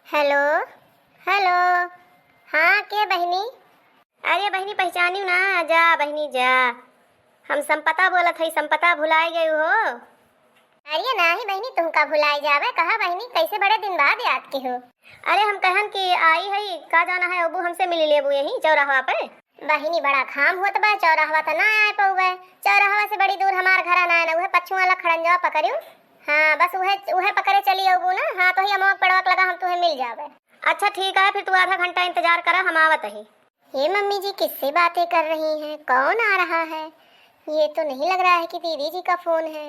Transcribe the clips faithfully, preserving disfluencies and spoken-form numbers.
हेलो, हेलो, हाँ, के बहिनी? अरे बहिनी, पहिचानिउ ना? जा बहिनी जा, हम संपता बोलत हई। संपता, भुलाइ गइउ हो? अरे नाही बहिनी, तुहका भुलाइ जाबे, कहा बहिनी, कइसे बड़े दिन बाद याद किहु? अरे हम कहन कि आई हई, का जाना है, अबू हमसे मिलि लेबू यहीं चौराहवा पे। बहिनी, बड़ा घाम होत बा, चौराहवा त ना आइ पउबे, चौराहवा से बड़ी दूर हमार घरा नाइ न, उहे पछुआ वाला खड़ंजवा पकड़िउ। हाँ, बस उहे, उहे पकड़े चली अउबू ना। हाँ, तो ही अमवा के पेड़वा के लगा हम तुहे मिल जाबे। अच्छा ठीक है, फिर तू आधा घंटा इंतजार करा, हम आवत ही। ये मम्मी जी किससे बातें कर रही हैं? कौन आ रहा है? ये तो नहीं लग रहा है कि दीदी जी का फोन है।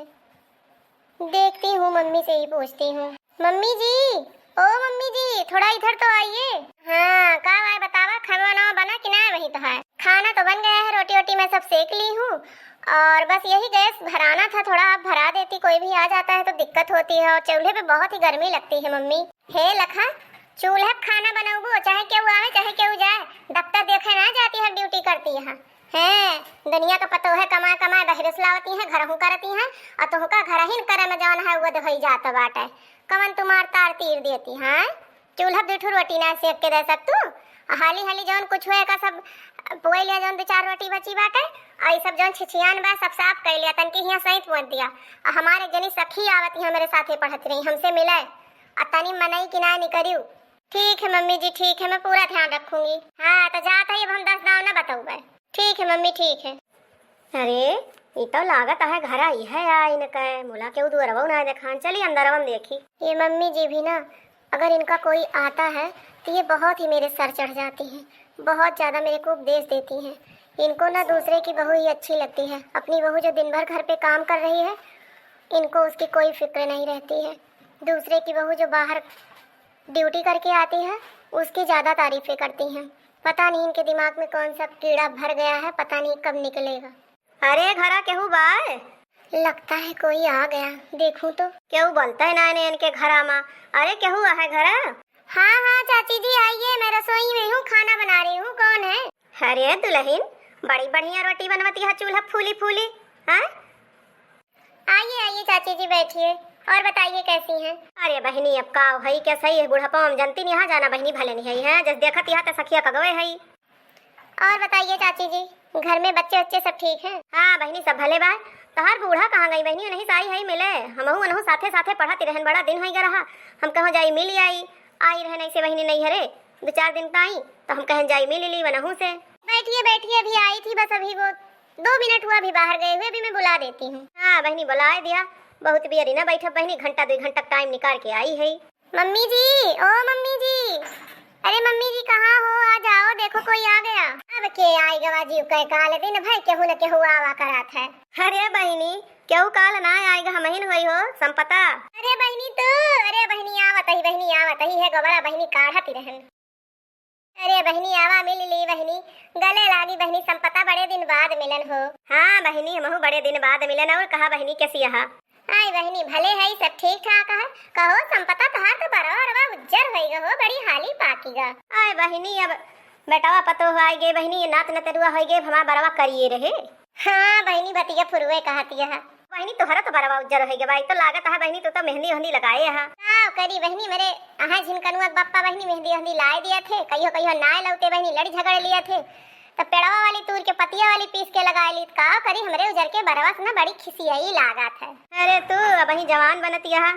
देखती हूँ, मम्मी से ही पूछती हूँ। मम्मी जी, ओ मम्मी जी, थोड़ा इधर तो आइए। हाँ, का बाय बतावा, खाना वाना बना कि ना? वही तो है, खाना तो बन गया है, रोटी वोटी मैं सब सेक ली हूँ, और बस यही गैस भराना था थोड़ा, आप भरा देती, कोई भी आ जाता है तो दिक्कत होती है, और चूल्हे पे बहुत ही गर्मी लगती है मम्मी। हे लखा, चूल्हा पे खाना बनउबू, चाहे केहू आवे, चाहे केहू जाए, दफ्तर देखे ना जाती है, ड्यूटी करती है। हैं, दुनिया का पतोह है, कमाए कमाए बहरे से लावती हैं, घरहू करती हैं, और तुहका घरहिन करे में जौन है, वो होई जात बाटे। कवन तुम्हार तार तीर देती हैं? चूल्हा पे दू ठो रोटी ना सेक के दे सकतू? आ हाली हाली जौन कुछ हुए का सब पोई लिया, जौन दू चार रोटी बची बाटे, आ ई सब जौन छिछियान बा, सब साफ कइ लिया, तनकी हियाँ सैंत पोंत दिया। आ हमार एक जनी सखी आवत ही, हमरे साथे पढ़त रही, हमसे मिले, आ तनी मनई किनाए निकरिउ। ठीक है मम्मी जी, ठीक है, मैं पूरा ध्यान रखूंगी। हाँ, तो जात ही, अब हम दस दाव ना बतउबे। ठीक है मम्मी, ठीक है। अरे, ई तो लागत है घरा इहे आइन के, मुला केहू दुअरवो ना देखान। चली अंदरवा में देखी। ये मम्मी जी भी ना, अगर इनका कोई आता है तो ये बहुत ही मेरे सर चढ़ जाती हैं, बहुत ज़्यादा मेरे को उपदेश देती हैं। इनको ना दूसरे की बहू ही अच्छी लगती है, अपनी बहू जो दिन भर घर पे काम कर रही है, इनको उसकी कोई फिक्र नहीं रहती है। दूसरे की बहू जो बाहर ड्यूटी करके आती है, उसकी ज़्यादा तारीफें करती हैं। पता नहीं इनके दिमाग में कौन सा कीड़ा भर गया है, पता नहीं कब निकलेगा। अरे घरा केहू बाय? लगता है कोई आ गया, देखूं तो। केहू बोलता है ना इन्हें इनके घरा मा। अरे केहू है घरा? हाँ हाँ चाची जी आइए, मैं रसोई में हूँ, खाना बना रही हूँ। कौन है? अरे दुलहिन, बड़ी बढ़िया रोटी बनवती है चूल्हा फूली फूली। हाँ, आइए आइए चाची जी बैठिए, और बताइए कैसी हैं? अरे बहिनी, अब का हई, कैसा ही है बुढ़ापा में, जनती नहीं, यहाँ जाना बहिनी भले नहीं है, हैं जस देखत यहाँ त सखिया कगवे है। और बताइए चाची जी, घर में बच्चे बच्चे सब ठीक हैं? हाँ बहिनी, सब भले बा। तोहार बूढ़ा कहाँ गई बहिनी? उन्हीं से आई है मिले, हमहू उनहू साथे साथे पढ़त रहन, बड़ा दिन होई ग रहा, हम कहो जाई मिल आई। आई रहन ऐसे बहिनी नहीं हरे, दो चार दिन ताई, तो हम कहन जाई मिल ली वनहू से। बैठिए बैठिए, अभी आई थी बस, अभी वो दो मिनट हुआ, अभी बाहर गए हुए, अभी मैं बुला देती हूँ। हाँ बहिनी, बुलाए दिया, बहुत बेरी ना बैठब बहिनी, घंटा दो घंटा टाइम निकाल के आई है। मम्मी जी, ओ मम्मी जी, अरे मम्मी जी कहाँ हो, आ जाओ, देखो कोई आ गया। अब के आइगा जीव के, काल दिन भई केहू न केहू आवा करात है। अरे बहिनी, केहू काल ना आइगा, हमहिन होई हो संपता। अरे बहिनी तू, अरे बहिनी आवत ही, बहिनी आवत ही है, गोबरा बहिनी काढ़त ही रहन। अरे बहिनी आवा मिल ली बहिनी, गले लागी बहिनी, संपता बड़े दिन बाद मिलन हो। हाँ बहिनी, हमहू बड़े दिन बाद मिलन। और कहा बहिनी कैसी यहाँ? आई बहिनी, भले है, सब ठीक ठाक है। कहो संपता, तोहार तो बरवा अरवा उज्जर होई ग हो, बड़ी हाली पाकी ग। आय बहिनी, अब बेटवा पतोह आइ गए बहिनी, नात नतरुआ होई गए, हमार बरवा करिए रहे। हाँ बहिनी, बतिया फुरुए कहतिया है। बहिनी, तोहरा तो बरवा उज्जर होई गए बा, ई तो लागत है बहिनी, तू तो मेहंदी ओहंदी लगाए है। का करी बहिनी, मेरे अहाँ झिनकनुआ के बप्पा बहिनी मेहंदी ओहंदी लाए दिया थे, कहियो कहियो नाय लौटे बहिनी, लड़ी झगड़ लिया थे। तब पेड़वा वाली तूर के पतिया वाली पीस के लगा ली। का करी, हमरे उजर के बरवा से ना बड़ी खिसियाई लागत है। अरे तू अबही जवान बनतिया है।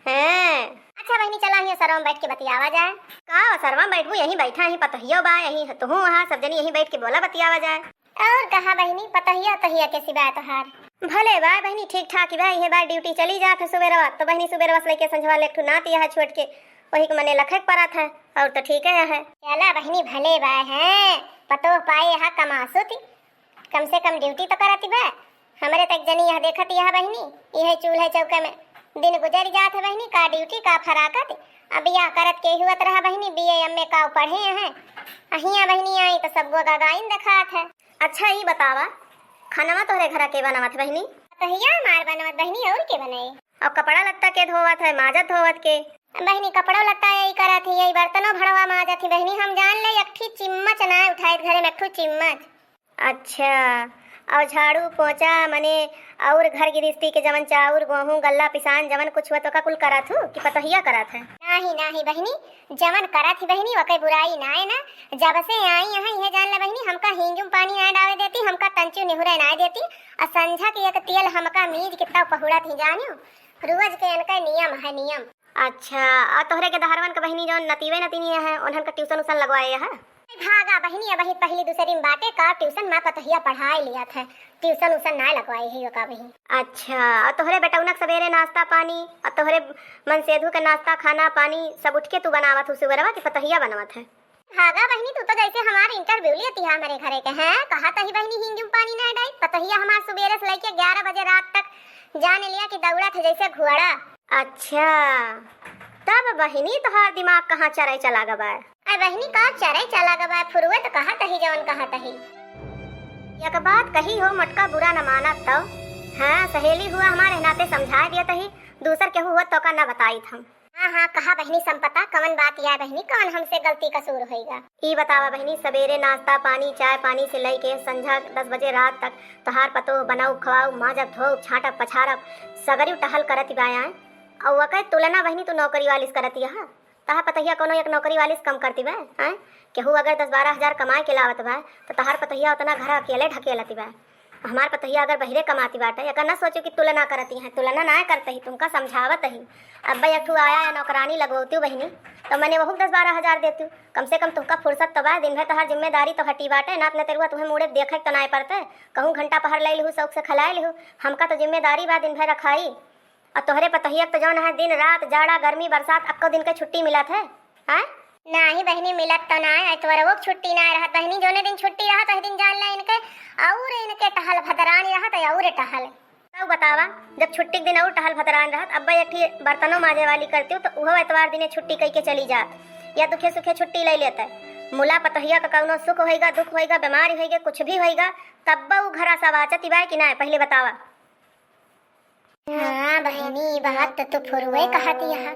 हैं। अच्छा बहिनी, चला हियाँ सरवा में बैठ के बतियावा जाए। का सरवा में बैठबू, यहीं बैठा ही पतोहियो बा, यहीं तुहू वहाँ सब जनी यहीं बैठ के बोला बतियावा जाए। और कहा बहिनी, पतोहिया तोहिया के सिवाय तोहार? भले बा बहिनी, ठीक ठाक ही बा, इहे बा ड्यूटी चली जात है सुबेरवा, तो बहिनी सुबेरवा से लेके संझवा ले एक ठो नाती है छोट के, वही के मने लखे के परत है, और तो ठीक है। चला बहिनी, भले बा है, पतोह पाए हा कमासुत, कम से कम ड्यूटी तो करत बा। हमरे तक जनी यह देखत यह बहिनी, यह चूल्हे चौके में दिन गुजर जात है बहिनी, का ड्यूटी का फराकत। अब यह करत के हुअत रहा बहिनी, बीए एमए का पढ़े हैं, अहिया बहिनी आई तो सब गो गाइन देखात है। अच्छा ई बतावा, खानवा तोहरे घरा के बनावत बहिनी? पतोहिया हमार बनवत बहिनी, और के बनाई? और कपड़ा लत्ता के धोवत है, माजत धोवत के? बहिनी कपड़ो लत्ता यही करत ही, यही बर्तनों भड़वा माजत ही बहिनी। हम जान ले एक ठी चिम्मच ना उठाइत घरे में, एक ठो चिम्मच। अच्छा, अउर झाड़ू, पोंछा, मने अउर घर गिरिस्ती के जवन चाउर, गोहूँ, गल्ला, पिसान, जवन कुछ हुआ तो का कुल करत हू कि पतोहिया करत है? नाही, नाही बहिनी, जवन करत ही बहिनी, ओके बुराई नाय ना। जब से आई यहाँ, इहे जान ले बहिनी, हमका हींग में पानी नाय डावे देती, हमका तंचू निहुरे नाय देती। अउर संझा के एक तेल हमका मीज कितना पहुड़त ही जानियो, रोज के इनका नियम है, नियम। अच्छा, अउर तोहरे के दहरवन के बहिनी जौन नतीवे नतीनी है, उन्हन का ट्यूशन उसन लगवाए है? भागा बहिनी, अबही पहली दूसरी में बाटे का ट्यूशन में पतोहिया पढ़ाए लियत है, ट्यूशन उसन ना लगवाए है ओका बहिनी। अच्छा, अउर तोहरे बेटौनक सबेरे नाश्ता पानी, अउर तोहरे मनसेधु के नाश्ता खाना पानी सब उठ के तू बनावत हू सुबेरवा कि पतोहिया बनवत है? भागा बहिनी, तू तो जैसे हमार interview लेती है हमरे घरे के, हैं? कहा तही बहिनी हींग में पानी ना डाई, पतोहिया हमार सुबेरे से लेके ग्यारह बजे रात तक जान लिया कि दौड़त है जैसे घुआड़ा। अच्छा, तब बहिनी तोहार दिमाग कहाँ चरै चला गवा? अरे बहिनी, का चरै चला गवा? फुरुए तो कहा तही जवन कहा तही। एक बात कही हो मोटका, बुरा न मानत तो। हाँ, सहेली हुआ हमारे नाते समझाए दिया तही, दूसर केहू हुआ तो का न बताइत हम। हाँ, हाँ, कहा बहिनी संपता, कवन बात या बहिनी, कवन हमसे गलती कसूर होइगा? ई बतावा बहिनी, सबेरे नाश्ता पानी, चाय पानी से लइके संझा दस बजे रात तक तोहार पतोह बनाऊ खवाऊ, माजब धोऊ, छाटब पछारब, सगरी टहल करत बा आए। अउ ओकर तुलना बहिनी तू नौकरी वाली से करत यह। तोहार पतोहिया कौनो एक नौकरी वाली से कम करती बा, आए? केहू अगर दस बारह हजार कमाए के लावत बा, तो तोहार पतोहिया उतना घर अकेले ढकेलत बा। हमार पतोहिया अगर बहिरे कमाती बाटे, एकर ना सोचू कि तुलना करती हैं, तुलना ना करते ही, तुमका समझावत ही। अब भाई एक ठू आया या नौकरानी लगवती बहिनी, तो मने वहू के दस बारह हजार देती, कम से कम तुमका फुर्सत तो बा, दिन भर तोहार जिम्मेदारी तो हटी बाटे, नात नतरुआ तुम्हें मुड़े देखे तो ना पड़ते, कहूँ घंटा पहर ले लिहू, शौक से खिलाए लिहू, हमका तो जिम्मेदारी बा दिन भर रखाई। अउर तोहरे पतोहिया के तो जौन है दिन रात, जाड़ा, गर्मी, बरसात, अक्को दिन के छुट्टी मिलत है, हैं? नाही बहिनी, मिलत तो ना है, एतवरवो के छुट्टी ना रहत बहिनी। जौने दिन छुट्टी रहत, वही दिन जान ला इनके अउर इनके टहल भतरानी रहत है, अउर टहल। तब बतावा, जब छुट्टी के दिन अउर टहल भतरान रहत, अब्बा एक ठी बर्तनों माजे वाली करती हूँ, तो उहो एतवार दिने छुट्टी कई के चली जात, या दुखे सुखे छुट्टी ले लेते। मुला पतोहिया का कौनो सुख होइगा, दुख होइगा, बीमारी होइगा, कुछ भी होइगा, तब्बा उ घरा सब आचती बा कि ना, पहले बतावा। हाँ बहिनी, बात तो तू फुरुए कहत यह।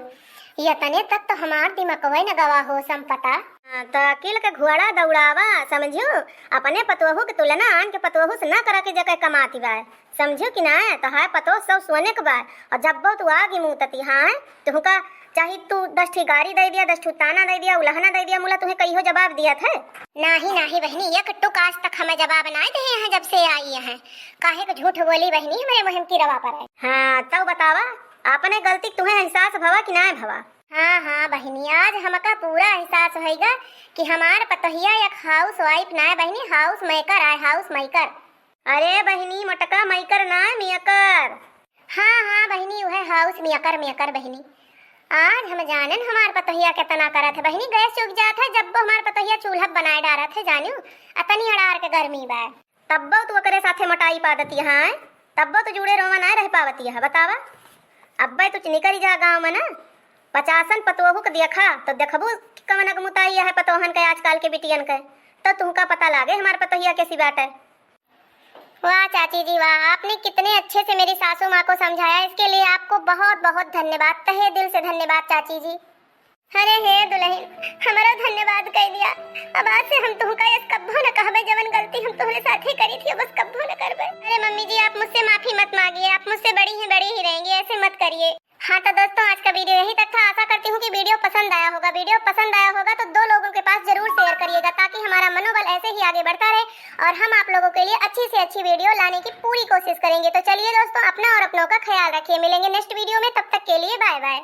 यतने तक तो हमार दिमकवे न गवा हो संपता। हाँ, त अकिल के घोड़ा दौड़ावा, समझू? अपने पतोहू के तुलना आन के पतोहू से ना करा के जके कमाती बा, समझू कि ना? तोहार पतोह सब सोने के बा, अउर जब बहुत आगी मुतती, हाँ, तुहका चाहे तू दस ठी गारी दे दिया, दस ठू ताना दे दिया, उलहना दे दिया, मुला तुहे कहियो जवाब दिया थे? नाही, नाही बहिनी, एक टुक आज तक हमें जवाब ना दिए हैं जब से आई हैं। काहे के झूठ बोली बहिनी, हमरे मुँह में किरवा पड़े। हाँ, तब बतावा, अपने गलती के तुहे एहसास भवा कि ना भवा? हाँ, हाँ बहिनी, आज हमका पूरा एहसास होइगा कि हमार पतोहिया एक house wife ना है बहिनी, house maker आए, house maker। अरे बहिनी, मोटका maker ना, maker। हाँ, हाँ बहिनी, उहे house maker, maker बहिनी। आज हम जानेन हमार पतोहिया केतना करत है बहिनी, गैस चुक जात है, जब वो हमार पतोहिया चूल्हा बनाए डारत है, जानियो, अतनी अड़ार के गर्मी बा। तब्बो तू ओकरे साथे मोटाई पा देती है, तब्बो तू जुड़े रोवा ना रह पावती है, बतावा। अब्बे तू निकरी जा गाँव में ना, पचासन पतोहू के देखा, तो देखबू कि कवन अगमुताई है पतोहन के, आजकल के बिटियन के, तो तुहका पता लागे हमार पतोहिया कैसी बाटे। वाह चाची जी वाह, आपने कितने अच्छे से मेरी सासू माँ को समझाया, इसके लिए आपको बहुत बहुत धन्यवाद, तहे दिल से धन्यवाद चाची जी। अरे हे दुलहिन, हमरो धन्यवाद कइ दिया। अब आज से हम तुहका यस कब्बो न कहबे, जवन गलती हम तुहरे साथे करी थी, अब बस कब्बो न करबे। अरे मम्मी जी, आप मुझसे माफी मत मांगिए, आप मुझसे बड़ी हैं, बड़ी ही रहेंगी, ऐसे मत करिए। हाँ तो दोस्तों, आज का video यहीं तक था। आशा करती हूँ कि video पसंद आया होगा। Video पसंद आया होगा तो दो लोगों के पास जरूर share करिएगा, ताकि हमारा मनोबल ऐसे ही आगे बढ़ता रहे और हम आप लोगों के लिए अच्छी से अच्छी video लाने की पूरी कोशिश करेंगे। तो चलिए दोस्तों, अपना और अपनों का ख्याल रखिए। मिलेंगे next video में, तब तक के लिए bye bye।